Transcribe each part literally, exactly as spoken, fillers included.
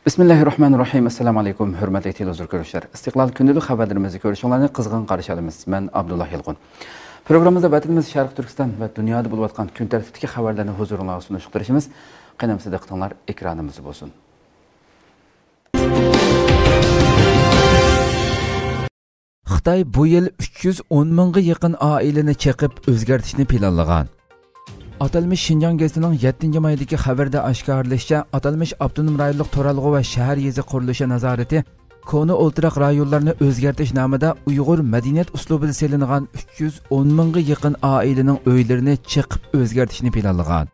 بىسمىللاھىررەھمانىررەھىم. ئەسسالامۇ ئەلەيكۇم، ھۆرمەتلىك تېلېۋىزور كۆرۈشلەر. ئىستىقلال كۈندىلىك خەۋەرلىرىمىزنى كۆرۈشۈڭلارنى قىزغىن قارشى ئالىمىز. مەن ئابدۇللا يالقۇن. پروگراممىمىزدا ۋەتىنىمىز شەرقىي تۈركىستان ۋە دۇنيادا بولۇۋاتقان كۈن تەرتىپتىكى خەۋەرلەرنى ھۇزۇرۇڭلارغا سۇنۇشقا تىرىشىمىز. قېنى ئەمىسە دىققىتىڭلار ئېكرانىمىزدا بولسۇن. خىتاي بۇ يىل ئۈچ يۈز ئون مىڭغا يېقىن ئائىلىنى چېقىپ ئۆزگەرتىشنى پىلانلىغان. ئاتالمىش شىنجاڭ گېزىتىنىڭ يەتتىنچى مايدىكى خەۋىرىدە ئاشكارىلىشىچە، ئاتالمىش ئاپتونوم رايونلۇق تۇرالغۇ ۋە شەھەر يېزا قۇرۇلۇشى نازارىتى كونا ئولتۇراق رايونلارنى ئۆزگەرتىش نامىدا ئۇيغۇر مەدەنىيەت ئۇسلۇبىدا سېلىنغان ئۈچ يۈز ئون مىڭغا يېقىن ئائىلىنىڭ ئۆيلىرىنى چېقىپ ئۆزگەرتىشنى پىلانلىغان.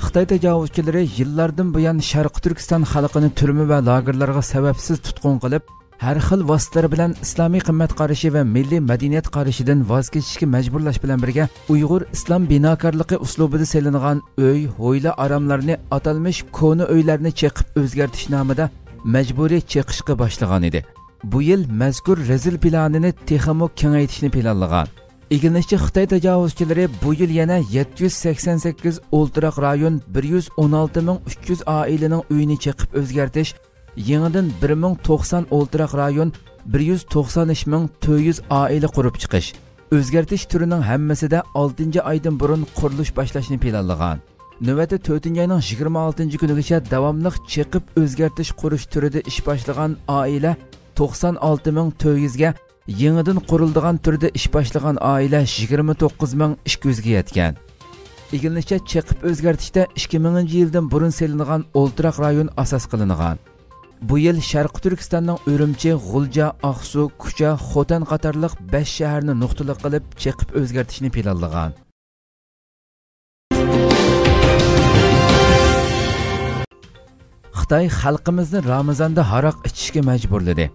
خىتاي تاجاۋۇزچىلىرى يىللاردىن بۇيان شەرقىي تۈركىستان خەلقىنى تۈرمە ۋە لاگېرلارغا سەۋەبسىز تۇتقۇن قىلىپ، ھەر خىل ۋاسىتىلەر بىلەن ئىسلامىي قىممەت قارىشى ۋە مىللىي مەدەنىيەت قارىشىدىن ۋاز كېچىشكە مەجبۇرلاش بىلەن بىرگە، ئۇيغۇر ئىسلام بىناكارلىقى ئۇسلۇبىدا سېلىنغان ئۆي، ھويلا، ئاراملارنى ئاتالمىش كونا ئۆيلەرنى چېقىپ ئۆزگەرتىش نامىدا مەجبۇرىي چېقىشقا باشلىغان ئىدى. بۇ يىل مەزكۇر رەزىل پىلانىنى تېخىمۇ كېڭەيتىشنى پىلانلىغان. ئىگىلىنىشىچە، خىتاي تاجاۋۇزچىلىرى بۇ يىل يەنە يەتتە يۈز سەكسەن سەككىز ئولتۇراق رايون، بىر يۈز ئون ئالتە مىڭ ئۈچ يۈز ئائىلىنىڭ ئۆيىنى چېقىپ ئۆزگەرتىش، يېڭىدىن بىر مىڭ توقسان ئولتۇراق رايون، بىر يۈز توقسان ئۈچ مىڭ تۆت يۈز ئائىلە قۇرۇپ چىقىش، ئۆزگەرتىش تۈرىنىڭ ھەممىسىدە ئالتىنچى ئايدىن بۇرۇن قۇرۇلۇش باشلاشنى پىلانلىغان. نۆۋەتتە تۆتىنچى ئاينىڭ يىگىرمە ئالتىنچى كۈنىگىچە داۋاملىق چېقىپ ئۆزگەرتىش قۇرۇش تۈرىدە ئىش باشلىغان ئائىلە توقسان ئالتە مىڭ تۆت يۈزگە، يېڭىدىن قۇرۇلىدىغان تۈردە ئىش باشلىغان ئائىلە يىگىرمە توققۇز مىڭ ئىككى يۈزگە يەتكەن. ئىگىلىنىشىچە، چېقىپ ئۆزگەرتىشتە ئىككى مىڭىنچى يىلدىن بۇرۇن سېلىنغان ئولتۇراق رايون ئاساس قىلىنغان. بۇ يىل شەرقىي تۈركىستاننىڭ ئۈرۈمچى، غۇلجا، ئاقسۇ، كۇچا، خوتەن قاتارلىق بەش شەھەرنى نۇقتىلىق قىلىپ چېقىپ ئۆزگەرتىشنى پىلانلىغان. خىتاي خەلقىمىزنى رامىزاندا ھاراق ئىچىشكە مەجبۇرلىدى.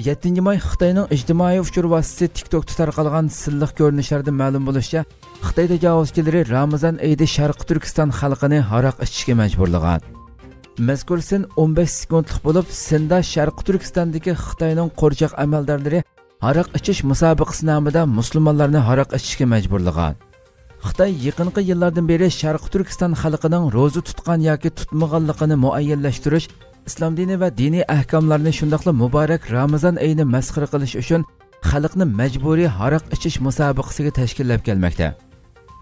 يەتتىنچى ماي، خىتاينىڭ ئىجتىمائىي ئۇچۇر ۋاسىتىسى تىك توكتا تارقالغان سىنلىق كۆرۈنۈشلەردىن مەلۇم بولۇشىچە، خىتاي تاجاۋۇزچىلىرى رامىزان ئېيىدا شەرقىي تۈركىستان خەلقىنى ھاراق ئىچىشكە مەجبۇرلىغان. مەزكۇر سىن ئون بەش سېكۇنتلۇق بولۇپ، سىندا شەرقىي تۈركىستاندىكى خىتاينىڭ قورچاق ئەمەلدارلىرى ھاراق ئىچىش مۇسابىقىسى نامىدا مۇسۇلمانلارنى ھاراق ئىچىشكە مەجبۇرلىغان. خىتاي يېقىنقى يىللاردىن بېرى شەرقىي تۈركىستان خەلقىنىڭ روزا تۇتقان ياكى تۇتمىغانلىقىنى مۇئەييەنلەشتۈرۈش، ئىسلام دىنى ۋە دىنىي ئەھكاملارنى، شۇنداقلا مۇبارەك رامىزان ئېيىنى مەسخىرە قىلىش ئۈچۈن خەلقنى مەجبۇرىي ھاراق ئىچىش مۇسابىقىسىگە تەشكىللەپ كەلمەكتە.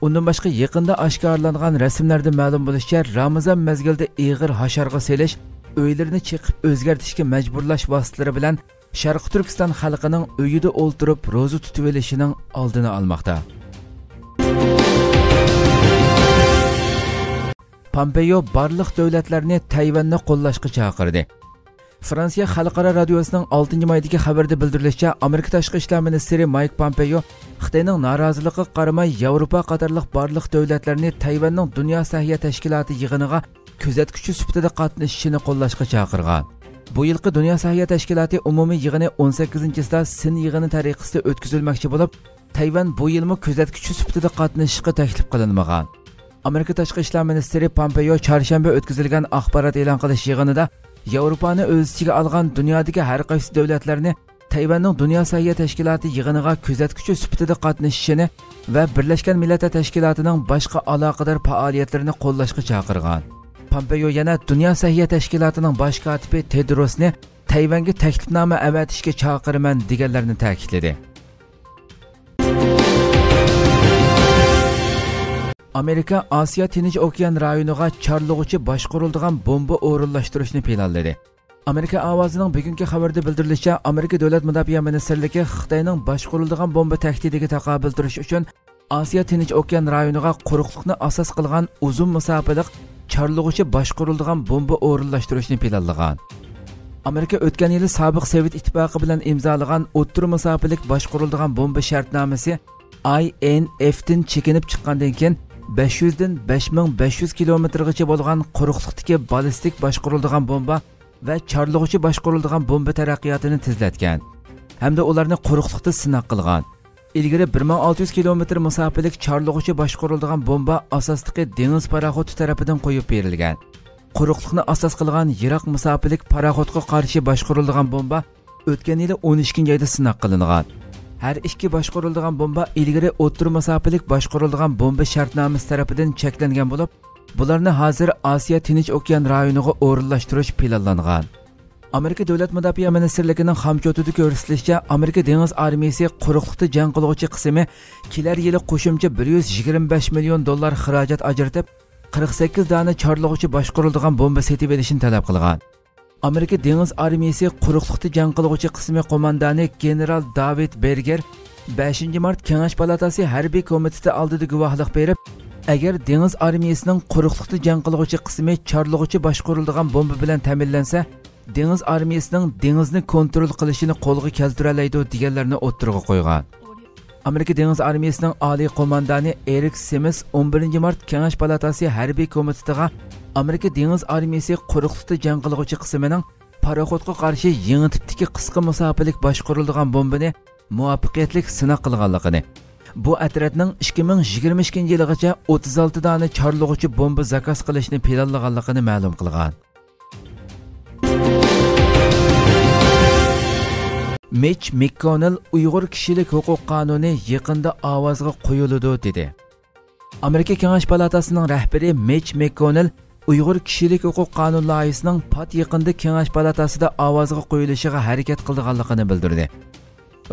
ئۇندىن باشقا، يېقىندا ئاشكارىلانغان رەسىملەردىن مەلۇم بولۇشىچە، رامىزان مەزگىلىدە ئېغىر ھاشارغا سېلىش، ئۆيلىرىنى چېقىپ ئۆزگەرتىشكە مەجبۇرلاش ۋاسىتىلىرى بىلەن شەرقىي تۈركىستان خەلقىنىڭ ئۆيىدە ئولتۇرۇپ روزا تۇتۇۋېلىشىنىڭ ئالدىنى ئالماقتا. پامپېيو بارلىق دۆلەتلەرنى تەيۋەننى قوللاشقا چاقىردى. فرانسىيە خەلقئارا رادىيوسىنىڭ ئالتىنچى مايدىكى خەۋىرىدە بىلدۈرۈلۈشىچە، ئامېرىكا تاشقى ئىشلار مىنىستىرى مايك پامپېيو خىتاينىڭ نارازىلىقىغا قارىماي، ياۋروپا قاتارلىق بارلىق دۆلەتلەرنى تەيۋەننىڭ دۇنيا سەھىيە تەشكىلاتى يىغىنىغا كۆزەتكۈچى سۈپىتىدە قاتنىشىشىنى قوللاشقا چاقىرغان. بۇ يىلقى دۇنيا سەھىيە تەشكىلاتى ئومۇمىي يىغىنى ئون سەككىزىنچىسىدا سىن يىغىنى تەرىقىسىدە ئۆتكۈزۈلمەكچى بولۇپ، تەيۋەن بۇ يىلمۇ كۆزەتكۈچى سۈپىتىدە قاتنىشىشقا تەكلىپ قىلىنمىغان. ئامېرىكا تاشقى ئىشلار مىنىستىرى پامپېيو چارشەنبە ئۆتكۈزۈلگەن ئاخبارات ئېلان قىلىش يىغىنىدا ياۋروپانى ئۆز ئىچىگە ئالغان دۇنيادىكى ھەر قايسى دۆلەتلەرنى تەيۋەننىڭ دۇنيا سەھىيە تەشكىلاتى يىغىنىغا كۆزەتكۈچى سۈپىتىدە قاتنىشىشىنى ۋە بىرلەشكەن مىللەتلەر تەشكىلاتىنىڭ باشقا ئالاقىدار پائالىيەتلىرىنى قوللاشقا چاقىرغان. پامپېيو يەنە دۇنيا سەھىيە تەشكىلاتىنىڭ باش كاتىپى تېدروسنى تەيۋەنگە تەكلىپنامە ئەۋەتىشكە چاقىرىمەن دېگەنلەرنى تەكىتلىدى. ئامېرىكا ئاسىيا تىنچ ئوكيان رايونىغا چارلىغۇچى باشقۇرۇلىدىغان بومبا ئورۇنلاشتۇرۇشنى پىلانلىدى. ئامېرىكا ئاۋازىنىڭ بۈگۈنكى خەۋىرىدە بىلدۈرۈلۈشىچە، ئامېرىكا دۆلەت مۇداپىئە مىنىستىرلىكى خىتاينىڭ باشقۇرۇلىدىغان بومبا تەھدىتىگە تاقابىل تۇرۇش ئۈچۈن ئاسىيا تىنچ ئوكيان رايونىغا قۇرۇقلۇقنى ئاساس قىلغان ئۇزۇن مۇساپىلىق چارلىغۇچى باشقۇرۇلىدىغان بومبا ئورۇنلاشتۇرۇشنى پىلانلىغان. ئامېرىكا ئۆتكەن يىلى سابىق سوۋېت ئىتتىپاقى بىلەن ئىمزالىغان ئوتتۇرا مۇساپىلىك باشقۇرۇلىدىغان بومبا شەرتنامىسى ئاي ئېن ئېفتىن چېكىنىپ چىققاندىن كېيىن، بەش يۈزدىن بەش مىڭ بەش يۈز كىلومېتىرغىچە بولغان قۇرۇقلۇقتىكى بالىستىك باشقۇرۇلىدىغان بومبا ۋە چارلىغۇچى باشقۇرۇلىدىغان بومبا تەرەققىياتىنى تېزلەتكەن ھەمدە ئۇلارنى قۇرۇقلۇقتا سىناق قىلغان. ئىلگىرى بىر مىڭ ئالتە يۈز كىلومېتىر مۇساپىلىك چارلىغۇچى باشقۇرۇلىدىغان بومبا ئاساسلىقى دېڭىز پاراخوتى تەرىپىدىن قويۇپ بېرىلگەن. قۇرۇقلۇقنى ئاساس قىلغان يىراق مۇساپىلىك پاراخوتقا قارشى باشقۇرۇلىدىغان بومبا ئۆتكەن يىلى ئون ئىككىنچى ئايدا سىناق قىلىنغان. ھەر ئىككى باشقۇرۇلىدىغان بومبا ئىلگىرى ئوتتۇرا مۇساپىلىك باشقۇرۇلىدىغان بومبا شەرتنامىسى تەرىپىدىن چەكلەنگەن بولۇپ، بۇلارنى ھازىر ئاسىيا تىنچ ئوكيان رايونىغا ئورۇنلاشتۇرۇش پىلانلانغان. ئامېرىكا دۆلەت مۇداپىئە مىنىستىرلىكىنىڭ خام چوتىدا كۆرسىتىلىشىچە، ئامېرىكا دېڭىز ئارمىيىسى قۇرۇقلۇقتا جەڭ قىلغۇچى قىسمى كېلەر يىلى قوشۇمچە بىر يۈز يىگىرمە بەش مىليون دوللار خىراجەت ئاجرىتىپ، قىرىق سەككىز دانە چارلىغۇچى باشقۇرۇلىدىغان بومبا سېتىۋېلىشنى تەلەپ قىلغان. ئامېرىكا دېڭىز ئارمىيىسى قۇرۇقلۇقتا جەڭ قىلغۇچى قىسمى قوماندانى گېنېرال داۋىد بېرگېر بەشىنچى مارت كېڭەش پالاتاسى ھەربىي كومىتېتى ئالدىدا گۇۋاھلىق بېرىپ، ئەگەر دېڭىز ئارمىيىسىنىڭ قۇرۇقلۇقتا جەڭ قىلغۇچى قىسمى چارلىغۇچى باشقۇرۇلىدىغان بومبا بىلەن تەمىنلەنسە، دېڭىز ئارمىيىسىنىڭ دېڭىزنى كونترول قىلىشىنى قولغا كەلتۈرەلەيدۇ، دېگەنلەرنى ئوتتۇرىغا قويغان. ئامېرىكا دېڭىز ئارمىيىسىنىڭ ئالىي قوماندانى ئېرىك سىمىس ئون بىرىنچى مارت كېڭەش پالاتاسى ھەربىي كومىتېتىغا ئامېرىكا دېڭىز ئارمىيىسى قۇرۇقلۇقتا جەڭ قىلغۇچى قىسمىنىڭ پاراخوتقا قارشى يېڭى تىپتىكى قىسقا مۇساپىلىك باشقۇرۇلىدىغان بومبىنى مۇۋەپپەقىيەتلىك سىناق قىلغانلىقىنى، بۇ ئەترەتنىڭ ئىككى مىڭ يىگىرمە ئىككىنچى يىلىغىچە ئوتتۇز ئالتە دانە چارلىغۇچى بومبا زاكاز قىلىشنى پىلانلىغانلىقىنى مەلۇم قىلغان. مىچ ماككوننېل ئۇيغۇر كىشىلىك ھوقۇق قانۇنى يېقىندا ئاۋازغا قويۇلىدۇ، دېدى. ئامېرىكا كېڭەش پالاتاسىنىڭ رەھبىرى مىچ ماككوننېل ئۇيغۇر كىشىلىك ھوقۇق قانۇن لايىھىسىنىڭ پات يېقىندا كېڭەش پالاتاسىدا ئاۋازغا قويۇلۇشىغا ھەرىكەت قىلىدىغانلىقىنى بىلدۈردى.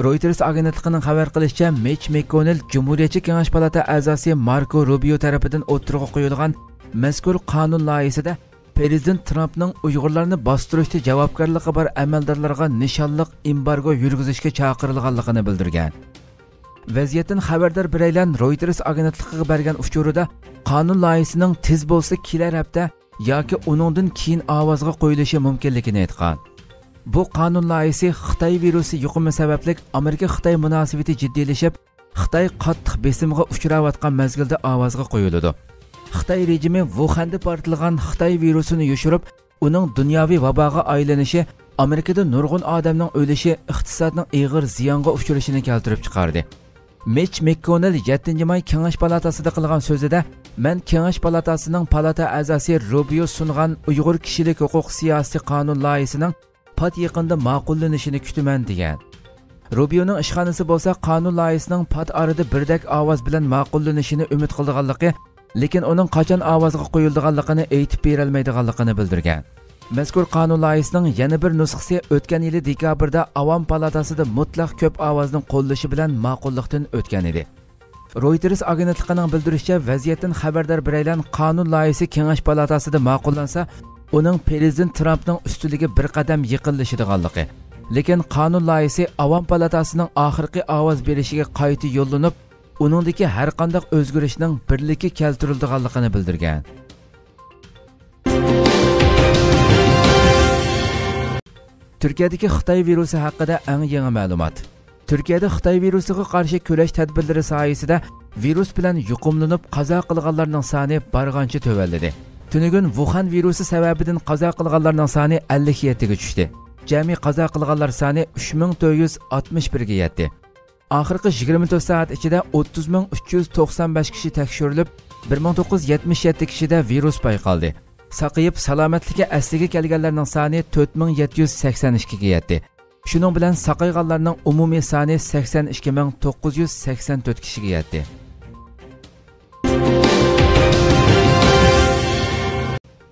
رويتېرس ئاگېنتلىقىنىڭ خەۋەر قىلىشىچە، مىچ ماككوننېل جۇمھۇرىيەتچى كېڭەش پالاتا ئەزاسى ماركو روبىيو تەرىپىدىن ئوتتۇرىغا قويۇلغان مەزكۇر قانۇن لايىھىسىدە پىرېزىدېنت ترامپنىڭ ئۇيغۇرلارنى باستۇرۇشتا جاۋابكارلىقى بار ئەمەلدارلارغا نىشانلىق ئېمبارگو يۈرگۈزۈشكە چاقىرىلغانلىقىنى بىلدۈرگەن. ۋەزىيەتتىن خەۋەردار بىرەيلەن رويتېرس ئاگېنتلىقىغا بەرگەن ئۇچۇرىدا قانۇن لايىھىسىنىڭ تېز بولسا كېلەر ھەپتە ياكى ئۇنىڭدىن كېيىن ئاۋازغا قويۇلۇشى مۇمكىنلىكىنى ئېيتقان. بۇ قانۇن لايىھىسى خىتاي ۋىرۇسى يۇقۇمى سەۋەبلىك ئامېرىكا-خىتاي مۇناسىۋىتى جىددىيلىشىپ، خىتاي قاتتىق بېسىمغا ئۇچراۋاتقان مەزگىلدە ئاۋازغا قويۇلىدۇ. خىتاي رېجىمى ۋۇخەندە پارتلىغان خىتاي ۋىرۇسىنى يوشۇرۇپ، ئۇنىڭ دۇنياۋى ۋاباغا ئايلىنىشى ئامېرىكىدا نۇرغۇن ئادەمنىڭ ئۆلۈشى، ئىقتىسادنىڭ ئېغىر زىيانغا ئۇچرىشىنى كەلتۈرۈپ چىقاردى. مىچ ماككوننېل يەتتىنچى ماي كېڭەش پالاتاسىدا قىلغان سۆزىدە، مەن كېڭەش پالاتاسىنىڭ پالاتا ئەزاسى روبىيو سۇنغان ئۇيغۇر كىشىلىك ھوقۇق سىياسىي قانۇن لايىھىسىنىڭ پات يېقىندا ماقۇللىنىشىنى كۈتىمەن، دېگەن. روبىيونىڭ ئىشخانىسى بولسا قانۇن لايىھىسىنىڭ پات ئارىدا بىردەك ئاۋاز بىلەن ماقۇللىنىشىنى ئۈمىد قىلىدىغانلىقى، لېكىن ئۇنىڭ قاچان ئاۋازغا قويۇلىدىغانلىقىنى ئېيتىپ بېرەلمەيدىغانلىقىنى بىلدۈرگەن. مەزكۇر قانۇن لايىھىسىنىڭ يەنە بىر نۇسخىسى ئۆتكەن يىلى دېكابىردا ئاۋام پالاتاسىدا مۇتلەق كۆپ ئاۋازنىڭ قوللىشى بىلەن ماقۇللۇقتىن ئۆتكەن ئىدى. رويتېرس ئاگېنتلىقىنىڭ بىلدۈرۈشىچە، ۋەزىيەتتىن خەۋەردار بىرەيلەن قانۇن لايىھىسى كېڭەش پالاتاسىدا ماقۇللانسا، ئۇنىڭ پىرېزىدېنت ترامپنىڭ ئۈستىلىگە بىر قەدەم يېقىنلىشىدىغانلىقى، لېكىن قانۇن لايىھىسى ئاۋام پالاتاسىنىڭ ئاخىرقى ئاۋاز بېرىشىگە قايتا يوللىنىپ، ئۇنىڭدىكى ھەرقانداق ئۆزگىرىشنىڭ بىرلىككە كەلتۈرۈلىدىغانلىقىنى بىلدۈرگەن. تۈركىيەدىكى خىتاي ۋىرۇسى ھەققىدە ئەڭ يېڭى مەلۇمات. تۈركىيەدە خىتاي ۋىرۇسىغا قارشى كۈرەش تەدبىرلىرى سايىسىدە ۋىرۇس بىلەن يۇقۇملىنىپ قازا قىلغانلارنىڭ سانى بارغانچە تۆۋەنلىدى. تۈنۈگۈن ۋۇخەن ۋىرۇسى سەۋەبىدىن قازا قىلغانلارنىڭ سانى ئەللىك يەتتىگە چۈشتى. جەمئىي قازا قىلغانلار سانى ئۈچ مىڭ تۆت يۈز ئاتمىش بىرگە يەتتى. ئاخىرقى يىگىرمە تۆت سائەت ئىچىدە ئوتتۇز مىڭ ئۈچ يۈز توقسان بەش كىشى تەكشۈرۈلۈپ، بىر مىڭ توققۇز يۈز يەتمىش يەتتە كىشىدە ۋىرۇس بايقالدى. ساقىيىپ، سالامەتلىككە ئەسلىگە كەلگەنلەرنىڭ سانى تۆت مىڭ يەتتە يۈز سەكسەن ئىككىگە يەتتى. شۇنىڭ بىلەن ساقايغانلارنىڭ ئومۇمىي سانى سەكسەن ئىككى مىڭ توققۇز يۈز سەكسەن تۆت كىشىگە يەتتى.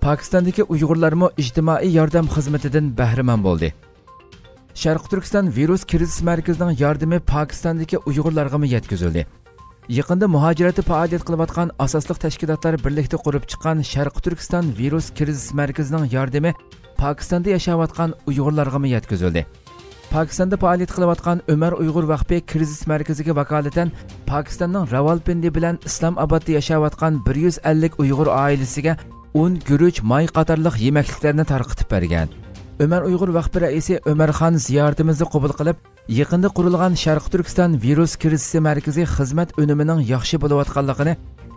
پاكىستاندىكى ئۇيغۇرلارمۇ ئىجتىمائىي ياردەم خىزمىتىدىن بەھرىمەن بولدى. شەرقىي تۈركىستان ۋىرۇس كىرىزىس مەركىزىنىڭ ياردىمى پاكىستاندىكى ئۇيغۇرلارغىمۇ يەتكۈزۈلدى. يېقىندا مۇھاجىرەتتە پائالىيەت قىلىۋاتقان ئاساسلىق تەشكىلاتلار بىرلىكتە قۇرۇپ چىققان شەرقىي تۈركىستان ۋىرۇس كىرىزىس مەركىزىنىڭ ياردىمى پاكىستاندا ياشاۋاتقان ئۇيغۇرلارغىمۇ يەتكۈزۈلدى. پاكىستاندا پائالىيەت قىلىۋاتقان ئۆمەر ئۇيغۇر ۋەقپى كىرىزىس مەركىزىگە ۋاكالىتەن پاكىستاننىڭ راۋالپىندى بىلەن ئىسلام ئابادتا ياشاۋاتقان بىر يۈز ئەللىك ئۇيغۇر ئائىلىسىگە ئۇن، گۈرۈچ، ماي قاتارلىق يېمەكلىكلەرنى تارقىتىپ بەرگەن. ئۆمەر ئۇيغۇر ۋەقپى رەئىسى ئۆمەرخان زىيارىتىمىزنى قوبۇل قىلىپ، يېقىندا قۇرۇلغان شەرقىي تۈركىستان ۋىرۇس كىرىزىسى مەركىزى خىزمەت ئۈنۈمىنىڭ ياخشى بولۇۋاتقانلىقىنى،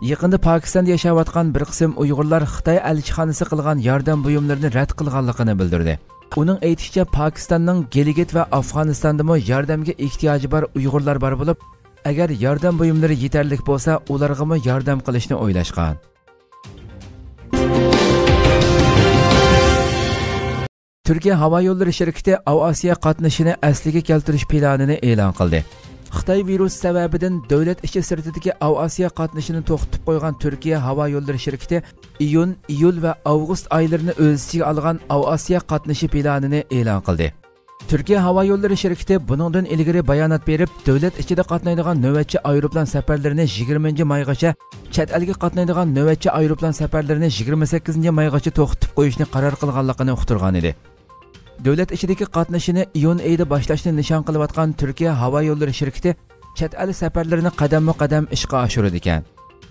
يېقىندا پاكىستاندا ياشاۋاتقان بىر قىسىم ئۇيغۇرلار خىتاي ئەلچىخانىسى قىلغان ياردەم بۇيۇملىرىنى رەت قىلغانلىقىنى بىلدۈردى. ئۇنىڭ ئېيتىشىچە، پاكىستاننىڭ گىلگىت ۋە ئافغانىستاندىمۇ ياردەمگە ئېھتىياجى بار ئۇيغۇرلار بار بولۇپ، ئەگەر ياردەم بۇيۇملىرى يېتەرلىك بولسا، ئۇلارغىمۇ ياردەم قىلىشنى ئويلاشقان. تۈركىيە ھاۋا يوللىرى شىركىتى ئاۋىئاتسىيە قاتنىشىنى ئەسلىگە كەلتۈرۈش پىلانىنى ئېلان قىلدى. خىتاي ۋىرۇسى سەۋەبىدىن دۆلەت ئىچى سىرتىدىكى ئاۋىئاتسىيە قاتنىشىنى توختىتىپ قويغان تۈركىيە ھاۋا يوللىرى شىركىتى ئىيۇن، ئىيۇل ۋە ئاۋغۇست ئايلىرىنى ئۆز ئىچىگە ئالغان ئاۋىئاتسىيە قاتنىشى پىلانىنى ئېلان قىلدى. تۈركىيە ھاۋا يوللىرى شىركىتى بۇنىڭدىن ئىلگىرى بايانات بېرىپ، دۆلەت ئىچىدە قاتنايدىغان نۆۋەتچى ئايروپىلان سەپەرلىرىنى يىگىرمىنچى مايغىچە، چەت ئەلگە قاتنايدىغان نۆۋەتچى ئايروپىلان سەپەرلىرىنى يىگىرمە سەككىزىنچى مايغىچە توختىتىپ قويۇشنى قارار قىلغانلىقىنى ئۇقتۇرغان ئىدى. دۆلەت ئىچىدىكى قاتنىشىنى ئىيۇن ئېيىدا باشلاشنى نىشان قىلىۋاتقان تۈركىيە ھاۋا يوللىرى شىركىتى چەت ئەل سەپەرلىرىنى قەدەممۇ قەدەم ئىشقا ئاشۇرىدىكەن.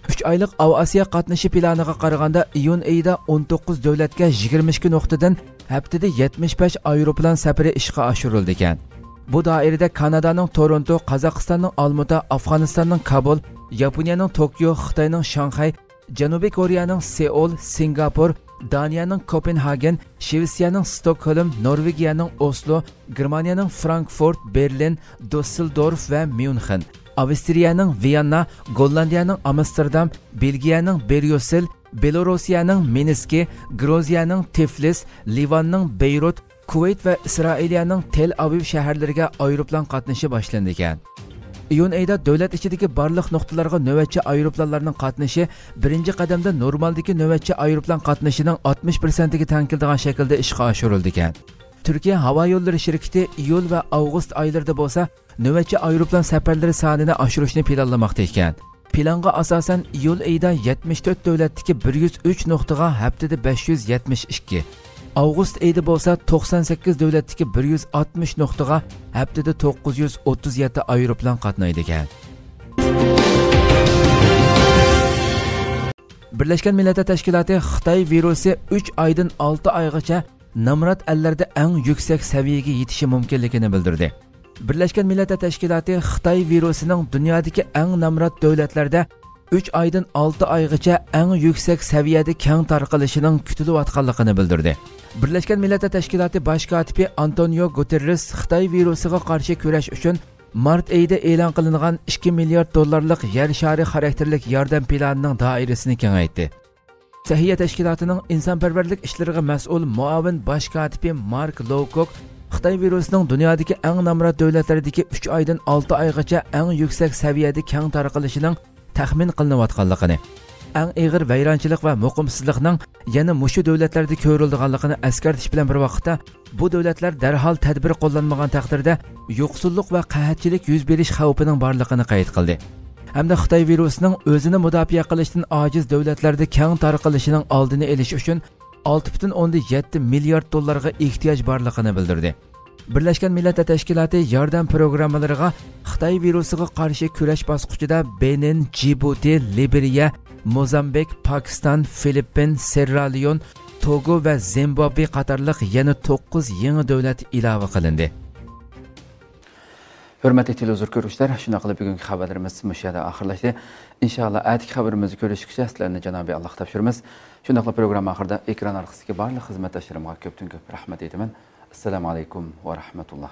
ئۈچ ئايلىق ئاۋىئاتسىيە قاتنىشى پىلانىغا قارىغاندا، ئىيۇن ئېيىدا ئون توققۇز دۆلەتكە يىگىرمە ئىككى نۇقتىدىن ھەپتىدە يەتمىش بەش ئايروپىلان سەپىرى ئىشقا ئاشۇرۇلىدىكەن. بۇ دائىرىدە كانادانىڭ تورونتو، قازاقىستاننىڭ ئالمۇتا، ئافغانىستاننىڭ كابۇل، ياپونىيەنىڭ توكيو، خىتاينىڭ شاڭخەي، جەنۇبىي كورېيەنىڭ سېئۇل، سىنگاپور، دانىيەنىڭ كوپېنھاگېن، شىۋېتسىيەنىڭ ستوكھولم، نورۋېگىيەنىڭ ئوسلو، گېرمانىيەنىڭ فرانكفورت، بېرلىن، دوسسېلدورف ۋە ميۇنخېن، ئاۋسترىيەنىڭ ۋىياننا، گوللاندىيەنىڭ ئامستېردام، بېلگىيەنىڭ بريۇسسېل، بېلوروسىيەنىڭ مىنسكى، گرۇزىيەنىڭ تىفلىس، لىۋاننىڭ بېيرۇت، كۇۋەيت ۋە ئىسرائىلىيەنىڭ تېل ئاۋىۋ شەھەرلىرىگە ئايروپىلان قاتنىشى باشلىنىدىكەن. ئىيۇن ئېيىدا دۆلەت ئىچىدىكى بارلىق نۇقتىلارغا نۆۋەتچى ئايروپىلانلارنىڭ قاتنىشى بىرىنچى قەدەمدە نورمالدىكى نۆۋەتچى ئايروپىلان قاتنىشىنىڭ ئاتمىش پىرسەنتىگە تەڭ كېلىدىغان شەكىلدە ئىشقا ئاشۇرۇلىدىكەن. تۈركىيە ھاۋا يوللىرى شىركىتى ئىيۇل ۋە ئاۋغۇست ئايلىرىدا بولسا نۆۋەتچى ئايروپىلان سەپەرلىرى سانىنى ئاشۇرۇشنى پىلانلىماقتا ئىكەن. پىلانغا ئاساسەن، ئىيۇل ئېيىدا يەتمىش تۆت دۆلەتتىكى بىر يۈز ئۈچ نۇقتىغا ھەپتىدە بەش يۈز يەتمىش ئىككى، ئاۋغۇست ئېيىدا بولسا توقسان سەككىز دۆلەتتىكى بىر يۈز ئاتمىش نۇقتىغا ھەپتىدە توققۇز يۈز ئوتتۇز يەتتە ئايروپىلان قاتنايدىكەن. بىرلەشكەن مىللەتلەر تەشكىلاتى خىتاي ۋىرۇسى ئۈچ ئايدىن ئالتە ئايغىچە نامرات ئەللەردە ئەڭ يۈكسەك سەۋىيەگە يېتىشى مۇمكىنلىكىنى بىلدۈردى. بىرلەشكەن مىللەتلەر تەشكىلاتى خىتاي ۋىرۇسىنىڭ دۇنيادىكى ئەڭ نامرات دۆلەتلەردە ئۈچ ئايدىن ئالتە ئايغىچە ئەڭ يۈكسەك سەۋىيەدە كەڭ تارقىلىشىنىڭ كۈتۈلۈۋاتقانلىقىنى بىلدۈردى. بىرلەشكەن مىللەتلەر تەشكىلاتى باش كاتىپى ئانتونىيو گۇتېررېس خىتاي ۋىرۇسىغا قارشى كۈرەش ئۈچۈن مارت ئېيىدا ئېلان قىلىنغان ئىككى مىليارد دوللارلىق يەر شارى خاراكتېرلىك ياردەم پىلانىنىڭ دائىرىسىنى كېڭەيتتى. سەھىيە تەشكىلاتىنىڭ ئىنسانپەرۋەرلىك ئىشلىرىغا مەسئۇل مۇئاۋىن باش كاتىپى مارك لوۋكوك خىتاي ۋىرۇسىنىڭ دۇنيادىكى ئەڭ نامرات دۆلەتلەردىكى ئۈچ ئايدىن ئالتە ئايغىچە ئەڭ يۈكسەك سەۋىيەدە كەڭ تارقىلىشىنىڭ تەخمىن قىلىنىۋاتقانلىقىنى، ئەڭ ئېغىر ۋەيرانچىلىق ۋە مۇقىمسىزلىقنىڭ يەنە مۇشۇ دۆلەتلەردە كۆرۈلىدىغانلىقىنى ئەسكەرتىش بىلەن بىر ۋاقىتتا، بۇ دۆلەتلەر دەرھال تەدبىر قوللانمىغان تەقدىردە، يوقسۇللۇق ۋە قەھەتچىلىك يۈز بېرىش خەۋپىنىڭ بارلىقىنى قەيت قىلدى. ھەمدە خىتاي ۋىرۇسىنىڭ ئۆزىنى مۇداپىئە قىلىشتىن ئاجىز دۆلەتلەردە كەڭ تارقىلىشىنىڭ ئالدىنى ئېلىش ئۈچۈن ئالتە پۈتۈن ئوندىن يەتتە مىليارد دوللارغا ئېھتىياج بارلىقىنى بىلدۈردى. بىرلەشكەن مىللەتلەر تەشكىلاتى ياردەم پروگراممىلىرىغا خىتاي ۋىرۇسىغا قارشى كۈرەش باسقۇچىدا بېنىن، جىبۇتى، لىبېرىيە، موزامبىك، پاكىستان، فىلىپپىن، سېررا لېئون، توگو ۋە زىمبابۋې قاتارلىق يەنە توققۇز يېڭى دۆلەت ئىلاۋە قىلىندى. ھۆرمەتلىك تېلېۋىزور كۆرگۈچىلەر، شۇنداق قىلىپ بۈگۈنكى خەۋەرلىرىمىز مۇشۇ يەردە ئاخىرلاشتى. ئىنشائاللا، ئەتىكى خەۋىرىمىزدە كۆرۈشكىچە سىلەرنى جانابىي ئاللاغا تاپشۇرىمىز. شۇنداقلا پروگرامما ئاخىرىدا ئېكران ئارقىسىدىكى بارلىق خىزمەتداشلىرىمغا كۆپتىن كۆپ رەھمەت ئېيتىمەن. ئەسسالامۇ ئەلەيكۇم ۋە رەھمەتۇللا.